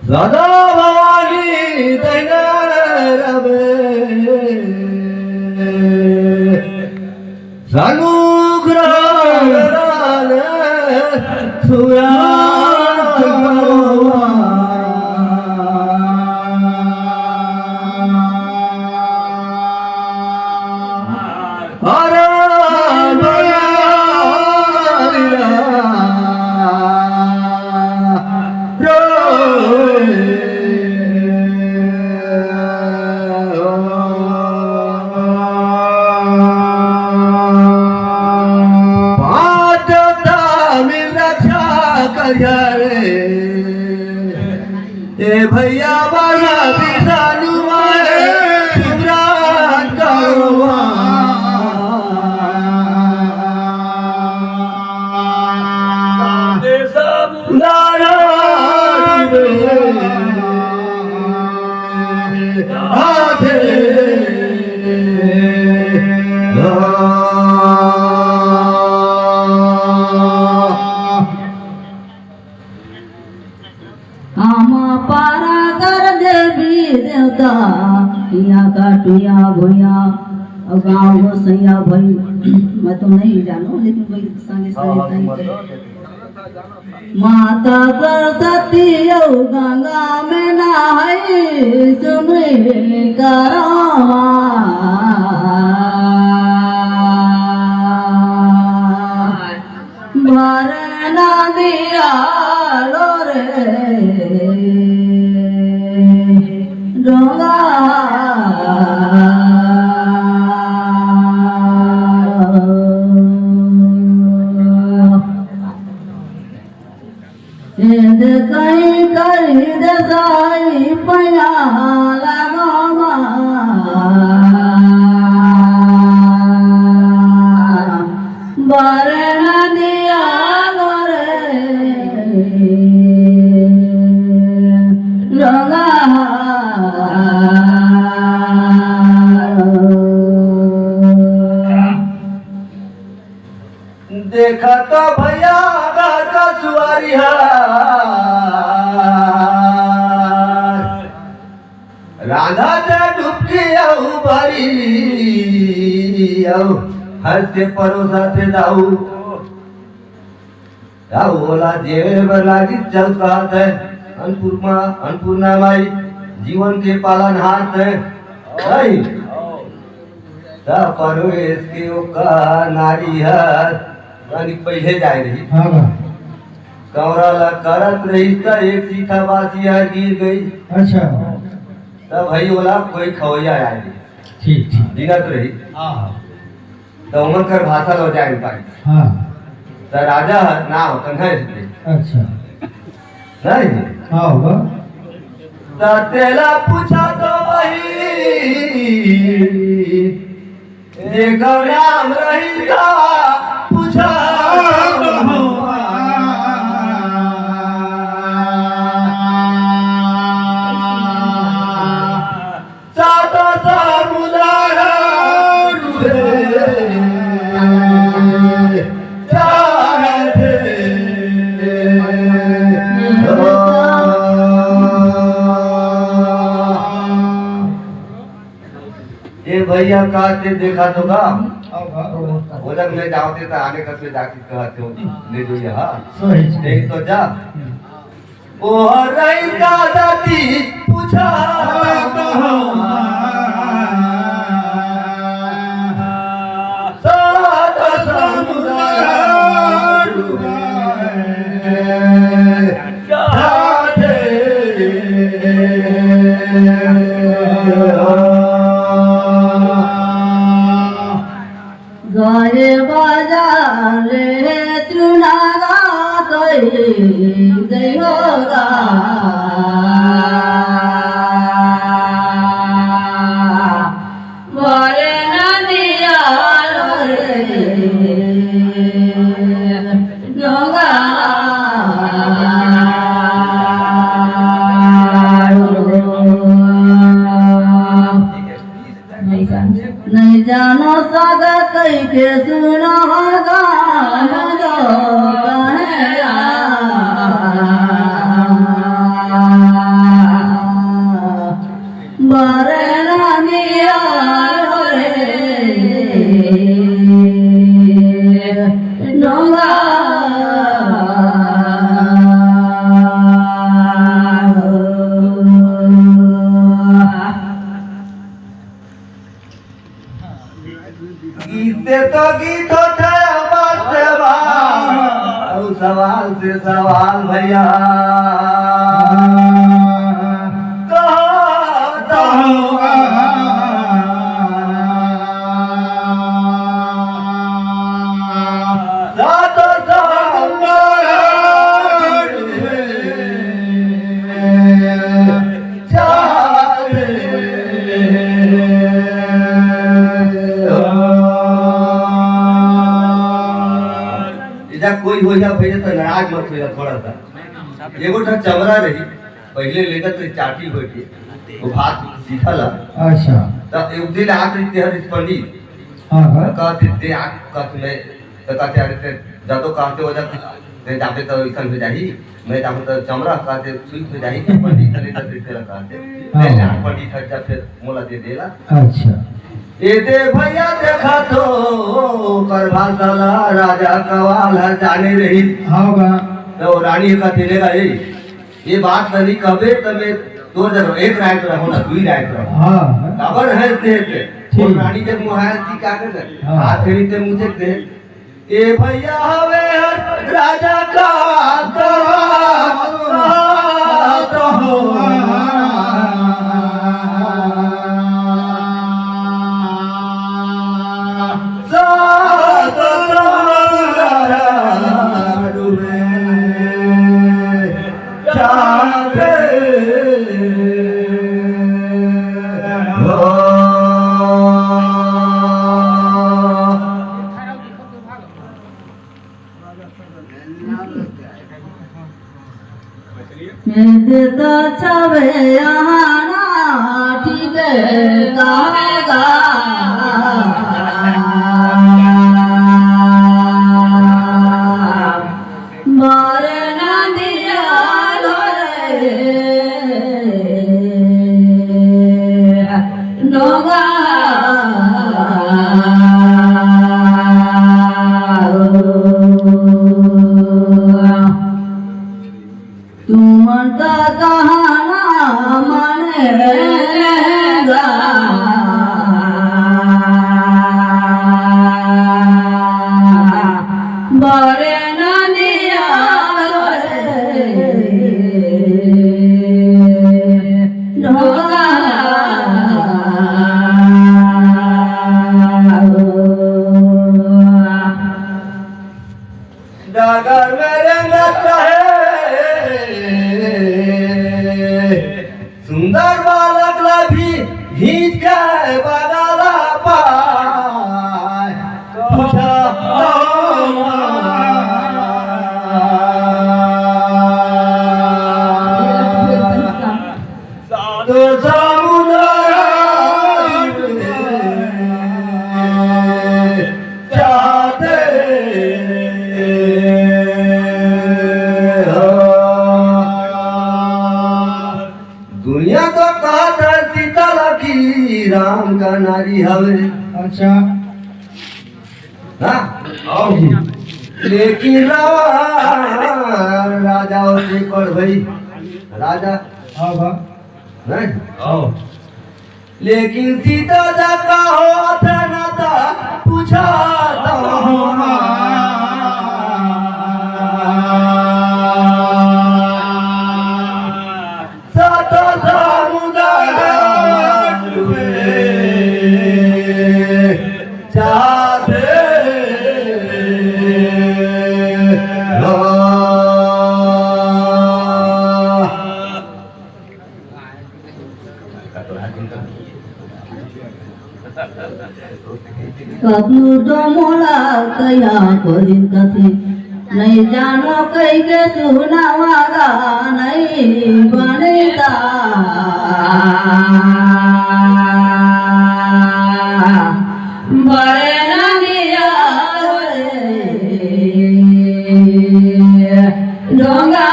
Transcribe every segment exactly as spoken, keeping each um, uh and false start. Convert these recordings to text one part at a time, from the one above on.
सदा भवानी दहिना रवे, सनुग्रह दान सुरान। अरे पादता मिल रक्षा करिया रे। ए भैया बड़ा विषालु मारे सुभ्रात करुआ। नारायण हाथे। हम पारा कर देवी देवता, टुइया का टुइया भुइया, और गाँव गोसैया भई, मैं तो नहीं जानू, लेकिन कोई संगे संगे हाँ, हाँ, तनी तुम करे। बताओ, जल्दी। माता सरस्वती अउ गंगा में नहाई, सुनई करवा। भरे नदिया लो रे डोंगा। एद कई करी दसाई पया लगावा। बर नदिया लो रे डोंगा। देखा तो भैया घर का सुआरी है, रांधा ते डुबकी अउ बरी, अउ हंस के परोसा थे दाऊ। दाऊ ओला जेवे बर लागी चल कहत है, अन्नपूर्णा, अन्नपूर्णा माई जीवन के पालनहार है, नहीं? त परोस के ओकर नारी हर तनिक पहिले जाए रही। हाँ बा। कौरा ला करत रही त एक सीखा बासी हर गिर गई। अच्छा। त भाई ओला कोई खवैया आए रही। ठीक, ठीक। गिनत रही। हाँ। त ओमन कर भाषा लो जाए पाई। हाँ। त राजा हर नाव कन्हैया जी। अच्छा। नहीं? हाँ होगा। त तेला पूछा तो वही, जेकर नाम रही का पूछा। सात समुदाय डूबे चाहते हो। ए भैया, का ते देखा तो का? ओजन में जावते त आने कस में जाके कहते हो, ले जो यहाँ। सही, सही। नहीं तो जा। ओ रही का जाति पूछा। सात समुदाय गए बाजार ले चुनागा कई गई होगा। भरे नदिया लो रे डोंगा। नहीं जानो सागा कई के सुनो गाना दो। गीत से तो गीत होथे, बात से बात, अउ सवाल से सवाल भैया। कहा तो सात संग एजा कोई हो जा भैया, तो नाराज मत हो जा थोड़ा सा। एगो ठा चमरा रही, पहले लेकर तो चाटी होती, वो भात सीखा ला। अच्छा। तो एक दिन आत रही तेहर पंडित, हाँ, हाँ। कहते दे आ, कहते मैं, तो कहते अरे ते जा तो कहते हो जा, ते जाबे तो इसन हो जाही, मैं जाबे तो चमरा कहते सुई हो जाही, तो पंडित चले तो तेरा कहते, हाँ। ले जा पंडित हट जा, फिर मोला दे देला। अच्छा। ए दे भैया देखा तो कर भाषा ला राजा कवाल हर जाने रही। हाँ बा। तो रानी कहते लेगा ए, ये बात नहीं कबे तबे तो जब एक रात रहो ना, दुई रात रहो। हाँ। काबर है ते ते। ठीक। वो रानी जब मुहायत की क्या कर दे? हाँ। हाथ फेरी ते मुझे दे। ए भैया हवे हर राजा का, का, का, का हो। सात समुद्र डूबे। तुमन का कहना माने गा। बरे नदिया रे ढोला। डगर में रेंगत रहे सुंदर बालक ला भी घींच के बगाला पाए। पूछा सात समुद्र चाहते हो। दुनिया तो कहत है सीता ला कि राम का नारी हवे। अच्छा। हाँ? आओ जी। लेकिन रावण राजा और एक और भाई राजा। हाँ बा। नहीं? आओ। लेकिन सीता जा का होत ना ता पूछा तो सात समुद्र डूबे चाहते हो। कबलू तो मोला कया करिन कथे, नहीं जानो कई के सुनावा गा नहीं बनता। बरे नदिया रे ढोंगा।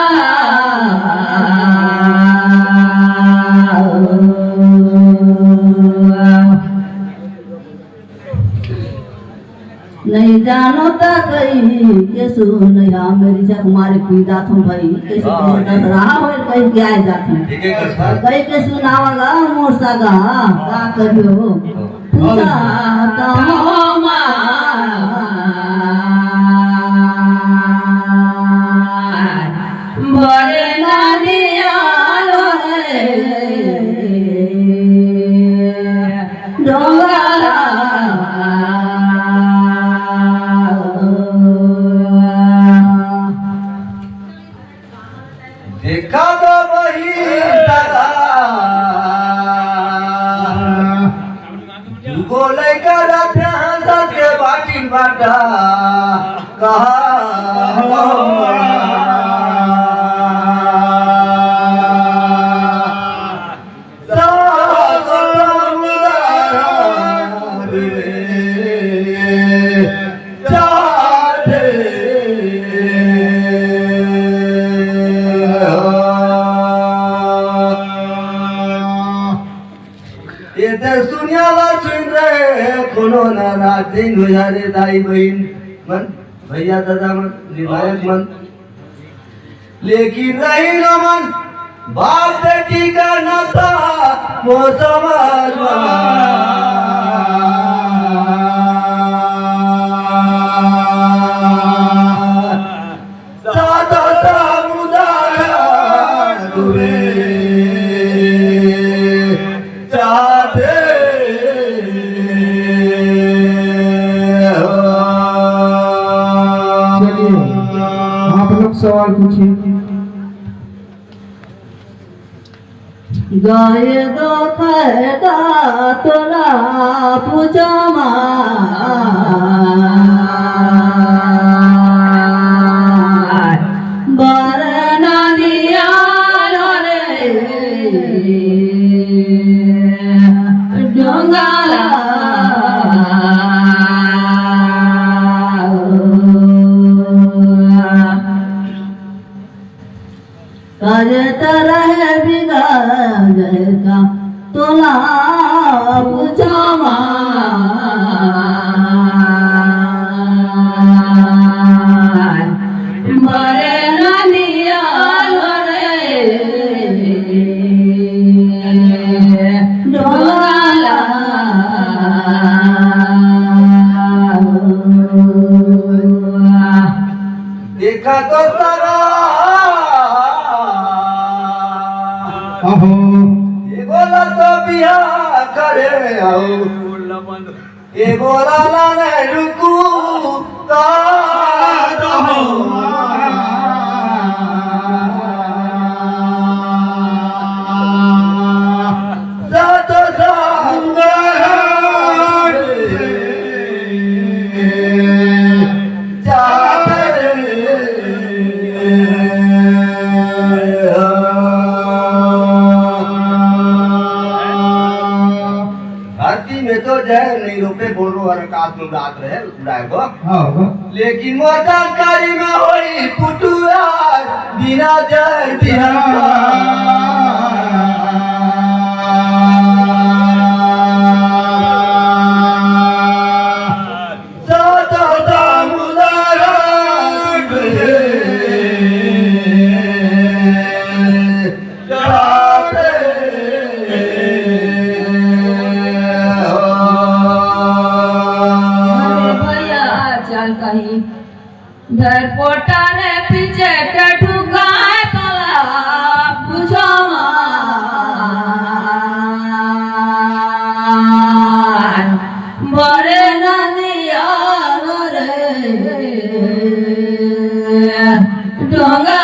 नहीं जानो ता कई के सुन या मेरी जग मारे पी जात हूँ भाई, कैसे हाँ, कैसे ठीक। दस रहा हो कहीं के आए जात हूँ। ठीक है, कस। कहीं के सुनावला मोर सगा, का करियो? हाँ। पूछा तो हमार बड़े नानिया रे। डोंगरा। देखा तो बहिन दादा, दूगो लइका रथे हंसत के बाटिन बाटा, कहा एते सुनिया ला सुन रहे, कोनो ना रात दिन हो जा रे दाई बहिन मन, भैया दादा मन, विधायक मन। लेकिन रही न मन, बाप बेटी का नाता मोर समाज मा। सात समुदाय तुरे चाहते हो। चलिए, आप लोग सवाल पूछिए। गाय दो खैता तोला पूछो माँ। बरना नियालो रे डोंगाला। काज तरह बिगड़ का तोला पूछो माँ। बड़े ननिया रे डोला। देखा तो सारा। अहो। एगो ला तो बियाह करे आओ। एगो ला ला नहीं रुकू। का तो हो। धरती में तो जहर नहीं रोपे, बोलो हर काश में रात रहे। उड़ाए गो। हाँ, गो। लेकिन मोर जानकारी में होई पुटुआ बिना जर बिहार। सदा दामुदारा अरे भैया, चल कहीं घर पोटा रे पीछे के ठुकाए तला पूछो मार। बड़े नदिया रे डोंगा।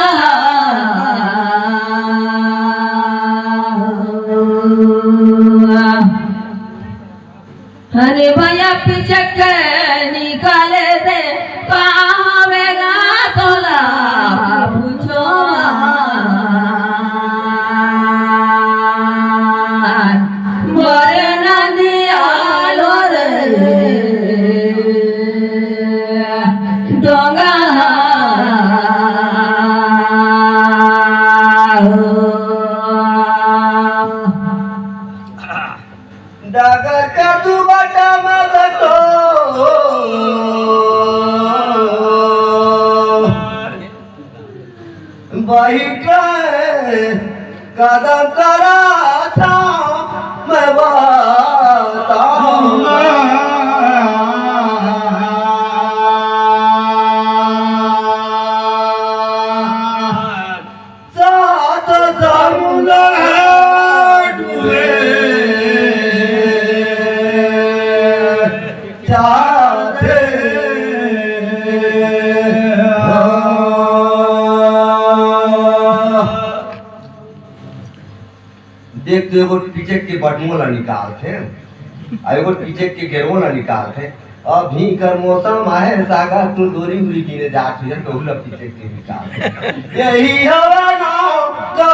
अरे भैया पिचक निकाले दे पावेगा तोला पूछो। बड़े नदिया लो रे डोंगा। बहिके कदम करा था, मैं बताऊं। सात समुंदर डूबे चाहते हो। देख, तो एगो टिचक के बटमो ला निकालथे, आ एगो टिचक के गेरवो ला निकालथे। अभी कर मौसम आहे सागा, तू डोरी उरी बीने जात हो, या डोहला टिचक के निकाल। यही हवा गाँव का।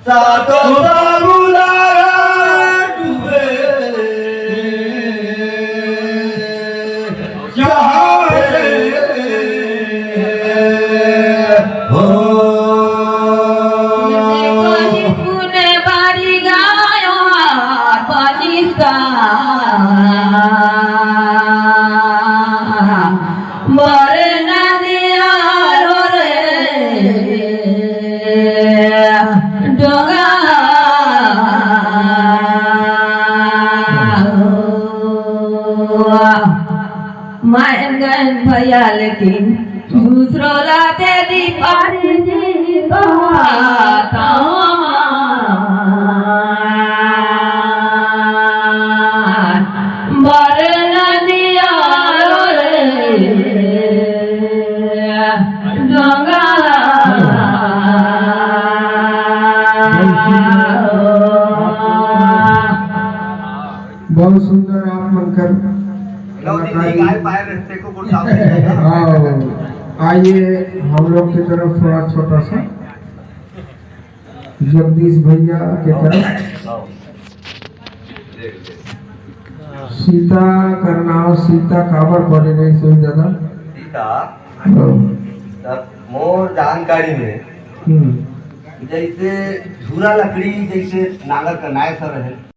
सातो समुंदर डूबे चाहते हो। कहीं पुने बारी गायो हार बनिस्ता। बर नदिया रो रे डोंगा। मैं गन भैया लेकिन दूसरो ला दे दी पारी जी बात। बर नदिया रे डोंगा। बहुत सुंदर आप मनकर कलाकारी। हाँ, आइए हम लोग की तरफ थोड़ा छोटा सा जगदीश भैया के तरफ। सीता कर नाव सीता काबर पड़े रहिस दादा? सीता। हाँ। तब मोर जानकारी में हम्म। जैसे झूरा लकड़ी जैसे नांगर का नाय सर है।